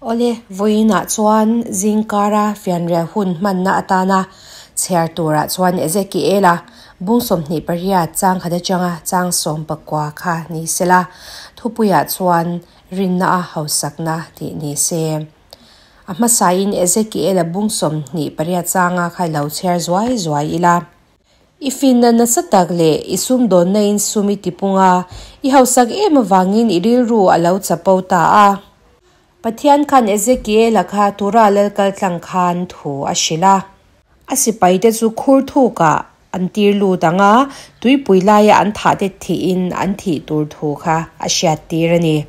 Awle, vawiinah chuan zingkara fianrial hun hmanna atana chhiar turah chuan Ezekiela bung 28 chang khat atanga chang 19 kha ni sela, thupuiah chuan rinna a hausakna tih ni se. A hmasain Ezekiela bung 28 changa kha lo chhiar zuai zuai ila. I finna nasa tak leh i sumdawnna in sum i tipung a, i hausak em avangin i rilru a lo chapo ta a. Pathian khan Ezekiela kha Tura lal kaltlang khan thu a hrilh a. A sipaite chu khur thukah an tir lut ang a, tuipui laia an thahte thihin an thih tur thu kha a hriattir a ni.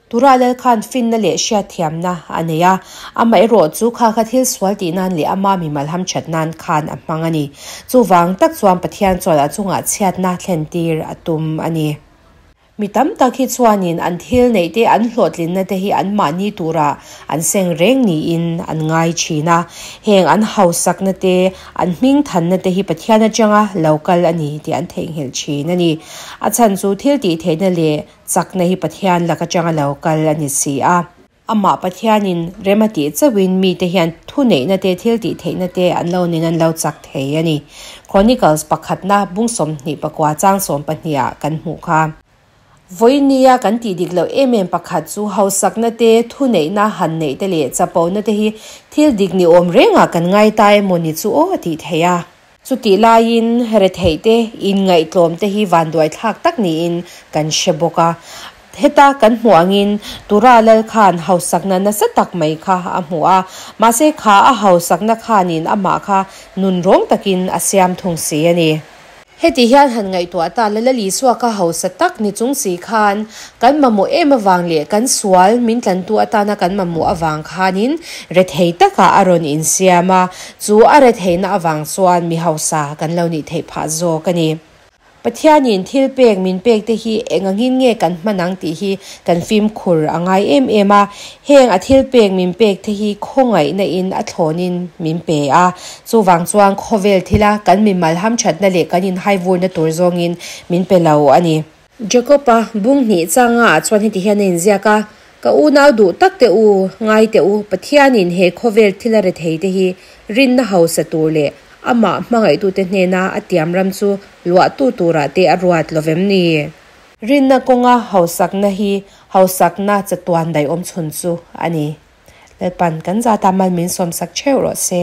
Tura lal khan finna leh hriatthiamna a nei a, amaherawhchu kha kha thil sual tih nan leh ama mimal hamthat nan khan a hmang a ni. Chuvang tak chuan Pathian chuan a chungah chhiatna thlentir a tum a ni. Mi tam tak hi chuanin an thil neih te, an hlawhtlinna te hi anmahni tura an seng reng niin an ngai thin a. Heng an hausakna te, an hmingthanna te hi Pathian atanga lo kal a ni tih an theihnghilh thin a ni. A chhan chu thil tih theihna leh Chakna hi Pathian lak atanga lo kal a ni si a. Amah Pathianin rem a tih chauhin mite hian thuneihna te, thil tih theihna te an lo nen an lo chak thei a ni. Chronicles pakhatna bung 29 chang 12 ah kan hmuh kha. Vawinia kan tih dik loh em em pakhat chu hausakna te, thuneihna han neih te leh chapona te hi thil dik ni awm rengah kan ngai ta emaw ni chu aw a tih theih a. Chutih laiin retheih te, inngaihtlawm te hi vanduaithlak tak niin kan hre bawk a. Heta kan hmuh angin Tura lal khan hausakna nasa tak mai kha a hmu a, mahse kha a hausakna khanin amah kha nunrawng takin a siam thung si a ni. Heti hian han ngaihtuah ta la, Lal Isua ka hausa tak ni chung si khan kan mamawh em avang leh kan sual min tlantu atana kan mamawh avang khanin rethei takah a rawn insiam a, chu a retheihna avang chuan mi hausa kan lo nih theih phah zawk a ni. Pathianin thil pek min pek te hi eng angin nge kan hman ang tih hi kan fimkhur a ngai em em a, heng a thil pek min pek te hi khawngaihna in a thlawnin min pe a, chuvang chuan khawvel thila kan mimal hamthatna leh kan inhaivurna tur zawngin min pe lo a ni. Jakob-a bung hnih changa ah chuan heti hian a inziak a, Ka unau duh tak te u, ngai teh u, Pathianin he khawvel thila rethei te hi rinna hausa tur leh amah hmangaihtute hnena a tiam ram chu luahtu turah te a ruat lovem ni? Rinna kawnga hausakna hi hausakna chatuan daihawm chhun chu a ni. Lalpan kan zata mal min sawmsak theuh rawh se.